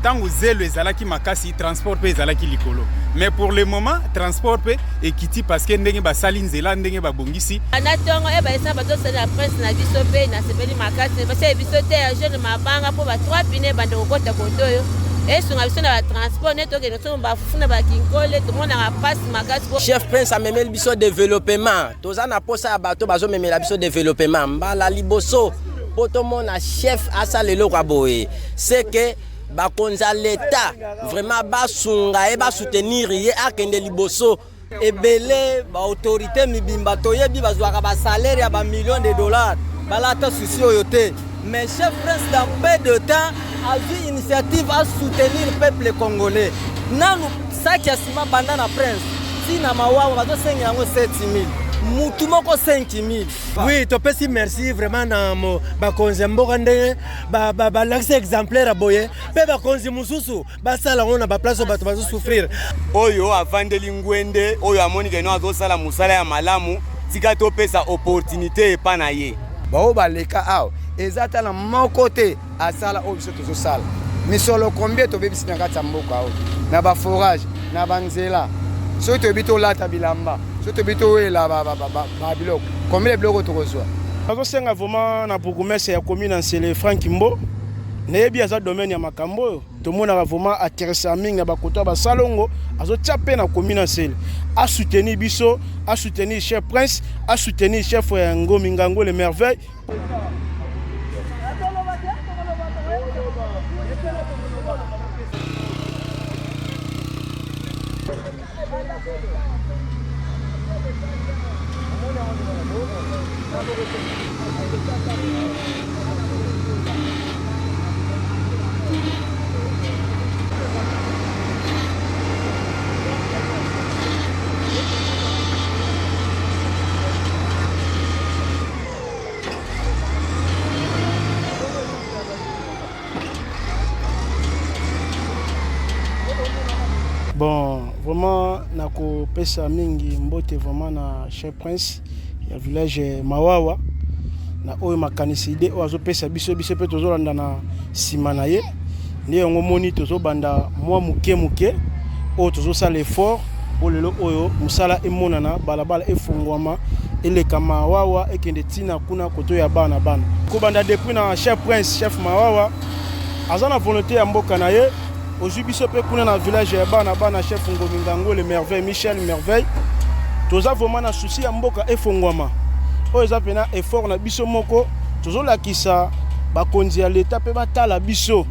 Ntango zelo ezalaki makasi, transport mpe ezalaki likolo, mais pour le moment transport mpe ekiti parce que ndenge basali nzela, ndenge babongisi. Na ntongo e bayesa bazosalela prince na biso mpe nasepeli makasi, basali biso te ya jeune mabanga mpo ba 3 pine bande kokota kote oyo esunga biso na batransport nde tokende somo bafufu na bakinkole, tomonaka mpasi makasi. Chef Prince amemeli biso développement. Toza na posa ya bato bazomemela biso développement. Mbala liboso mpo tomona chef asala eloko ya boye, c'est que bakonzi ya leta vraiment basunga ye, basoutenir ye akende liboso. Ebele baautorité mibimba toyebi bazwaka basalaire ya bamillion de dollars, balata susi oyo te, mais chef Prince dans peu de temps azwi initiative asoutenir peuple congolais. Nanu saki ya nsima banda na Prince ntina Mawawa bazosengela yango 7000, mutu moko 5000. Oui, topesi merci vraiment na bakonzi ya mboka ndenge balakisi exemplaire ya boye, mpe bakonzi mosusu basala yango na baplace oyo bato bazosouffrir. Oyo avandeli ngwende, oyo amoni keno azosala mosala ya malamu, tika topesa opportunité epa na ye. Baoyo baleka awa, eza ata na moko te asala oyo biso tozosala. Misolo combien tobebisi na kati ya mboka oyo, na baforage, na banzela? Soki toyebi tolata bilamba, soki toyebi towela babiloko, combien ya biloko tokozwa? Nazosenga vraiment na bourgmestre ya commune ya Nsele, Frank Mbo. Nayebi aza domaine ya makambo oyo, tomonaka vraiment ateresa mingi na bakoto ya basalongo, azotia mpe na commune ya Nsele. Asoutenir biso, asoutenir chef Prince, asoutenir chef ya Ngomi Ngango le Merveille. Bon, vraiment nakopesa mingi mbote vraiment na chef Prince ya village Mawawa na oyo makanisi ide oyo azopesa biso, biso mpe tozolanda na nsima na ye. Nde yango moni tozobanda mwa moke moke oyo tozosala effort mpo lelo oyo mosala emonana, balabala efungwama, eleka Mawawa ekende ntina kuna koto ya bana bana. Kobanda depuis na chef Prince, chef Mawawa aza na volonté ya mboka na ye. Ozwi biso mpe kuna na village ya bana bana, chef Ngomi Ngango le Merveille, Michel Merveille, toza vraiment na souci ya mboka efongwama. Oyo eza mpena effort na biso moko, tozolakisa bakonzi ya leta mpe batala biso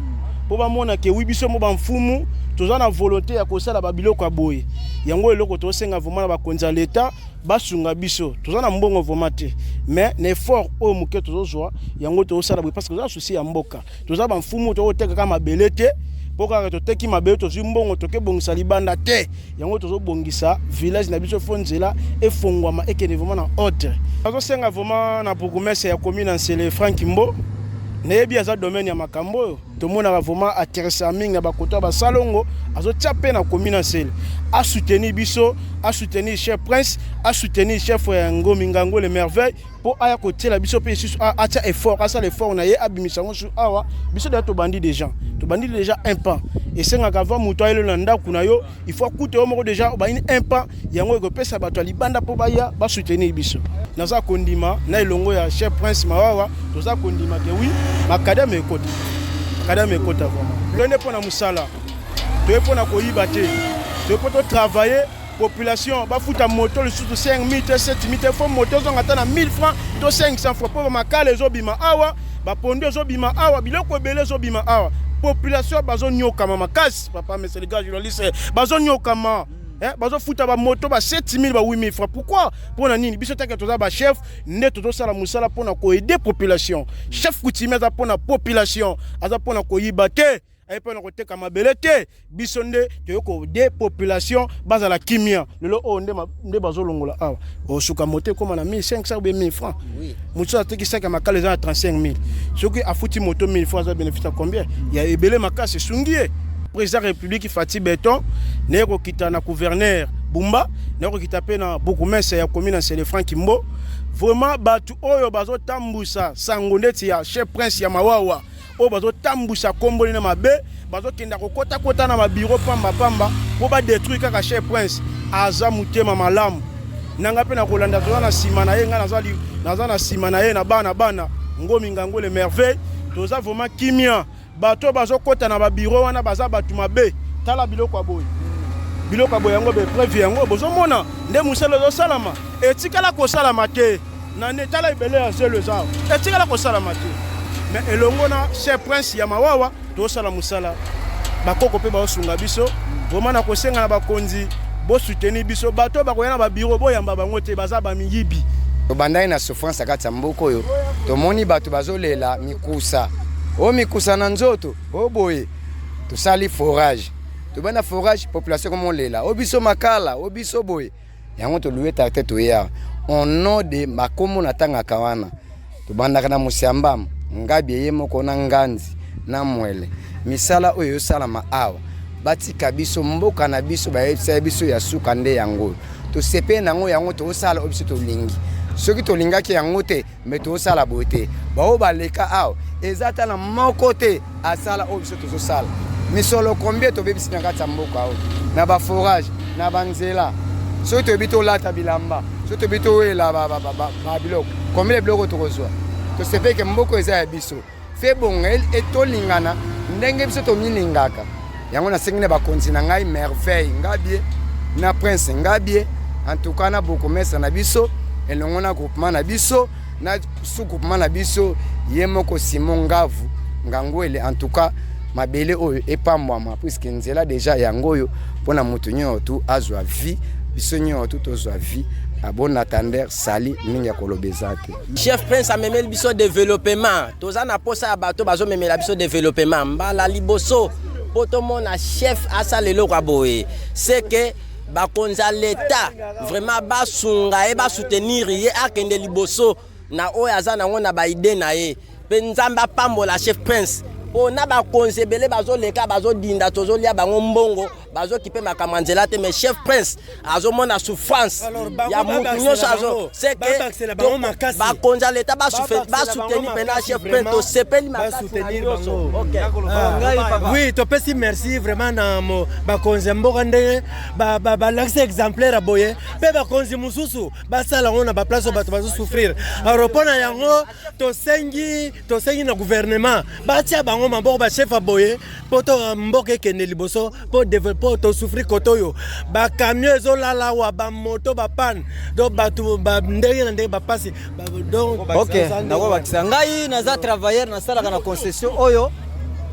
mpo bamona ke wi biso mo bamfumu toza na volonté ya kosala babiloko ya boye. Yango eloko tosenga vraiment na bakonzi ya leta basunga biso. Toza na mbongo vraiment te, mais na effort oyo moke tozozwa yango tozosala boye parce que toza na souci ya mboka. Toza bamfumu, tokoteka kaka mabele te mpo kaka toteki mabele tozwi mbongo tokebongisa libanda te. Yango tozobongisa village na biso, fo nzela efongwama ekende vraiment na ordre. Nazosenga vraiment na bourgmestre ya commune ya Nsele, Frank Mbo. Nayebi aza domaine ya makambo oyo, tomonaka vraiment ateresa mingi na bakoto ya basalongo, azotia mpe na commune ya Nsele. Asoutenir biso, asoutenir chef Prince, asoutenir chef ya Ngomi Ngango le Merveille mpo aya kotiela biso mpe lisusu, atia effort, asala effort na ye, abimisa yango su awa. Biso deja tobandi, deja tobandi deja un pas. Esengaka avant moto ayelo na ndako na yo, il faut akuta yo moko deja obandi un pas. Yango ekopesa bato ya libanda mpo baya basoutenir biso. Naza kondima na elongo ya chef Prince Mawawa, toza kondima ke wi makadame ekota, makadame ekota vraiment. Toyende mpo na mosala, toye mpo na koyiba te, toye mpo totravaille. Population bafuta moto lisusu 5000 te, 7000 te, fo moto ezonga ata na 1000 francs to 500 francs, mpo bamakala ezobima awa, bapondu ezobima awa, biloko ebele ezobima awa. Population bazonyokama makasi, papa monsieur le grand journaliste, bazonyokama. Bazofuta bamoto ba 7000, ba 8000 francs, pourquoi? Mpo na nini? Biso take toza bachef nde tozosala mosala mpona koaider population. Chef coutumier aza mpona population, aza mpona koyiba te, aye mpona koteka mabele te. Biso nde toyei koaider population bazala kimia. Lelo oyo nde bazolongola awa, osuka moto ekóma na 1500 ou bien 1000 francs. Moto ateki saki ya makala eza na 35000, soki afuti moto 1000 francs, aza bénéfice ya combien? Ya ebele makasi, esungi ye. Président République Fatshi Béton naye kokita na gouverneur Bumba, naye kokita mpe na bourgmestre ya commune ya Nsele, Frank Mbo. Vraiment bato oyo bazotambusa sango ndeti ya chef Prince ya Mawawa. Oyo bazotambwisa nkombo na mabe, bazokenda kokotakota na babiro pambapamba mpo badétruire kaka chef Prince. Aza motema malamu na ngai mpe na kolanda, toza na nsima na ye. Ngai naza na nsima na ye na bana bana Ngomi Ngangole Merveille. Toza vraiment kimia. Bato oyo bazokɔta na babiro wana baza bato mabe. Tala biloko ya boye, biloko ya boye yango, bapreuve yango bozomona nde mosala ezosalama. Etikala kosalama te na ne. Tala ebele ya zelo eza awa, etikala kosalama te. Mais elongo na chef Prince ya Mawawa, tozosala mosala. Bakoko mpe baosunga biso vraiment. Na kosenga na bakonzi, bosoutenir biso. Bato bakoya na babiro, boyamba bango te, baza bamiyibi. Tobandaki na souffrance na kati ya mboka oyo. Tomoni bato bazolela mikusa oyo, mikusa na nzoto oyo boye. Tosali forage, tobanda forage, population komolela oyo biso makala, oyo biso boye. Yango tolouer tracteur, toya au nom de makombo natangaka wana. Tobandaka na Musiambamu, Ngabi eye moko na Nganzi na Mwele. Misala oyo ezosalama awa, batika biso mboka na biso. Bayebisa biso ya suka nde yango oyo tosepeli nango, yango tozosala oyo biso tolingi. Soki tolingaki yango te, me tozosala boye te. Baoyo baleka awa, eza ata na moko te asala oyo biso tozosala. Misolo combien tobebisi na kati ya mboka oyo, na baforage, na banzela? Soki toyebi tolata bilamba, soki toyebi towela babiloko, combien biloko tokozwa? Tosepeke mboka eza ya biso, fe bonga tolingana ndenge biso tomilingaka. Yango nasengi na bakonzi na ngai, Merveille Ngabie na Prince Ngabie, en tout cas na bourgmestre na biso elongo na groupement na biso, na sous groupement na biso, ye moko Simon Ngavu Ngangwele. En tout cas mabele oyo epambwama, puisque nzela déjà yango oyo mpona moto nyonso tu azwa vie, biso nyonso tu tozwa vie. À bon entendeur, sali mingi ya koloba eza te. Chef Prince amemeli biso développement. Toza na posa ya bato bazomemela biso développement. Mbala liboso mpo tomona chef asala eloko ya boye, c'est que bakonzi ya leta vraiment basunga ye, basoutenir ye, akende liboso na oyo aza nango na baidées na ye. Mpe Nzambe apambola chef Prince, mpo na bakonzi ebele bazoleka, bazodinda, tozolia bango mbongo, bazokipe makambo ya nzela te. Mais chef Prince azomona souffrance ya mutu nyonso azo seke. Bakonzi ya leta basoutenir mpena chef Prince. Tosepeli makasi na nyonso. Oui, topesi merci vraiment na bakonzi ya mboka ndenge balakisa exemplaire ya boye, mpe bakonzi mosusu basala yango na baplace oyo bato bazosouffrir. Alors mpo na yango tosengi na gouvernement batia bango maboko, bachef ya boye, mpo to mboka ekende liboso, mpo tosouffrir kote oyo. Bacamion ezolala awa, bamoto bapanne, donc bato ndenge na ndenge bapasi. Donc ok, nakobakisa, ngai naza travailleur, nasalaka na concession oyo.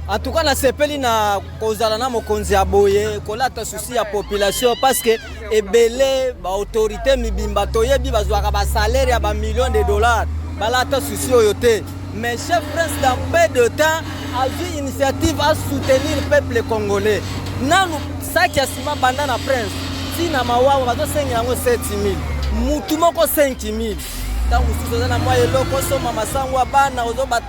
En tout cas nasepeli na kozala na mokonzi ya boye, kolata souci ya population, parce que ebele baautorité mibimba toyebi bazwaka basalaire ya bamillion de dollars, balata souci oyo te. Mais chef Prince, dans peu de temps, azwi initiative asoutenir peuple congolais. Nanu saki ya nsima, banda na Prince ntina Mawawa, bazosengela yango 7000, mutu moko 5000. Ntango mosusu oza na mwa eloko osomba masango ya bana,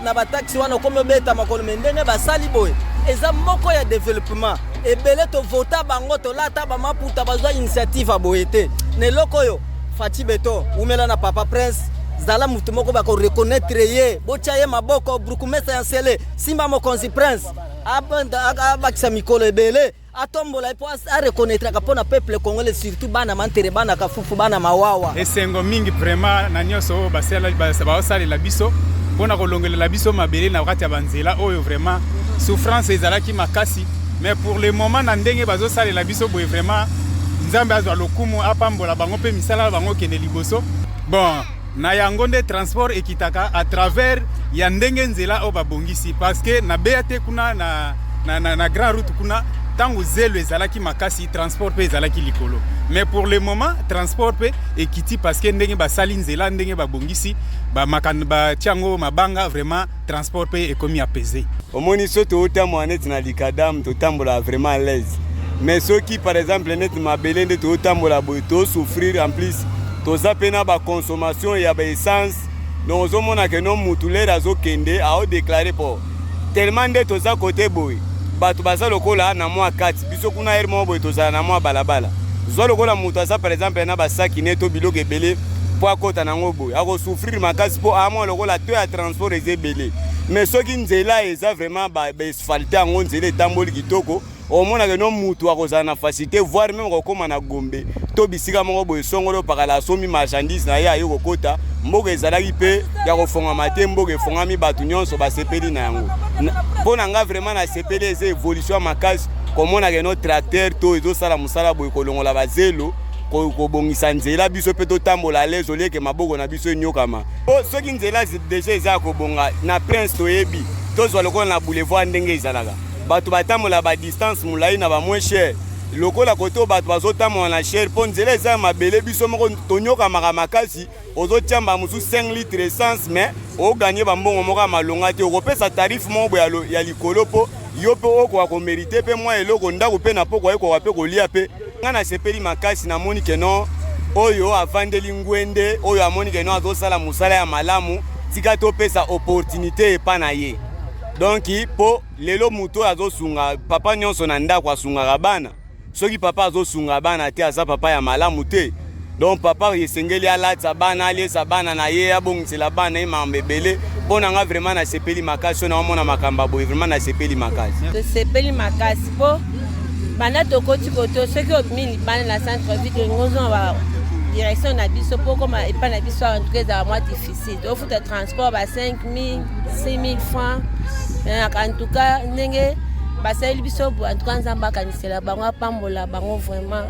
na bataxi wana okomi obeta makolo. Me ndenge basali boye eza moko ya développement. Ebele tovota bango, tolata bamaputa, bazwa initiative ya boye te. Na eloko oyo, Fatshi Béton, umela na papa Prince, zala motu moko bakoreconnaître ye, botya ye maboko. Bourgmestre ya Nsele, simba mokonzi Prince, abakisa mikolo ebele, atombola ye mpo areconnaîtraka mpo na peuple congolais, surtout bana Mantere, bana Kafufu, bana Mawawa. Esengo mingi vraiment na nyonso oyo baosalela biso mpona kolongolela biso mabele na kati ya banzela oyo. Vraiment souffrance ezalaki makasi, mais pour le moment, na ndenge bazosalela biso boye, vraiment Nzambe azwa lokumu, apambola bango mpe misala na bango okende liboso. Bon, na yango nde transport ekitaka à travers ya ndenge nzela oyo babongisi, parce que na beya te kuna na grand route kuna, ntango zelo ezalaki makasi, transport mpe ezalaki likolo. Mais pour le moment transport mpe ekiti, parce que ndenge basali nzela, ndenge babongisi, batia yango mabanga, vraiment transport mpe ekomi apaisé. Omoni, so tootambola neti na likadam, totambola vraiment à l'aise. Mais soki par exemple neti mabele nde tootambola boye, tosouffrir. En plus toza mpe na baconsommation ya baessence, donc ozomona ke no mutu lere azokende aodéclarer po tellement nde toza kote boye, bato baza lokola na mwa kati biso kuna ere moko boye, tozala na mwa balabala. Zwa lokola moto aza par exemple na basaki ne to biloko ebele, mpo akɔta nango boye, akosouffrir makasi, mpo amwa lokola to ya transport eza ebele. Mais soki nzela eza vraiment baasphalte yango, nzela etamboli kitoko, omonaka no mutu akozala na facilité, voire même kokóma na Gombe to bisika moko boye songolo pakala, asombi marchandise na ye, aye kokota. Mboka ezalaki mpe ya kofongama te, mboka efongami, bato nyonso basepeli na yango. Mpo na nga, vraiment nasepeli. Eza évolution ya makasi komona que tracteur to ezosala mosala boye, kolongola bazelo, kobongisa nzela, biso mpe totambola à l'aise, olieke maboko na biso enyokama. Po soki nzela déjà eza ya kobonga na prince, toyebi tozwa lokola na boulevard ndenge ezalaka, bato batambola badistance molai na bamoins cher. Lokola kote oyo bato bazotambola na cher mpo nzela eza ya mabele, biso moko tonyokamaka makasi. Ozotiamba mosusu 5 litre essence, mais oganye bambongo moko ya malonga te. Okopesa tarif moko boye ya likolo mpo yo mpe okoka komériter mpe mwa eloko ndako mpe na pokwa ekoka mpe kolia. Mpe ngai nasepeli makasi, namoni que non, oyo avandeli ngwende, oyo amoni que non, azosala mosala ya malamu, tika topesa opportunité epa na ye. Donc mpo lelo moto oyo azosunga papa nyonso na ndako, asungaka bana. Soki papa azosunga bana te, aza papa ya malamu te. Donc papa esengeli alatisa bana, aliesa bana na ye, abongisela bana ye makambo ebele. Mpo na nga, vraiment nasepeli makasi. Oyo naomona makambo ya boye, vraiment nasepeli makasi. Tosepeli makasi mpo banda tokoti koto, soki obimi libanda na centre ville, olingi ozonga ba direction na biso mpo koma epai na biso awa, en tout cas ezala mwa difficile. Tofuta transport ba 5000, 6000 francs. En tout cas, ndenge basaleli biso boye, en tout cas Nzambe akanisela bango, apambola bango vraiment,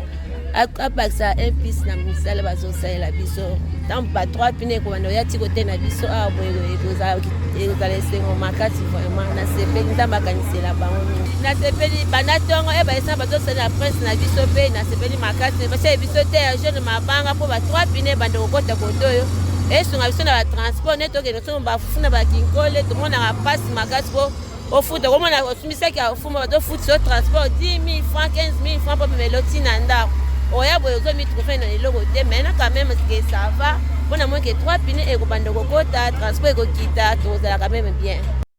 abakisa un plus na misala bazosalela biso. Ntango ba trois pneus ekobanda oya ti kote na biso awa boye, ekozala esengo makasi. Vraiment nasepeli, Nzambe akanisela bango mingi. Nasepeli banda ntongo e baesana bazosalela prince na biso, mpe nasepeli makasi. Basali biso te ya jeune mabanga mpo ba trois pneus ebanda kokota kote oyo, esunga biso na batransport nde tokende somo bafufu na bakinkole. Tomonaka mpasi makasi mpo ofuta, komona osumisaki afuma, bazofutisa yo transport 10 000 francs, 15 000 francs mpo memela otina ndako. Oya boye, ozomitrouve na eloko te. Maintenant quand même que ça va, mpona moi que trois pneus ekobanda kokota, transport ekokita, tozalaka même bien.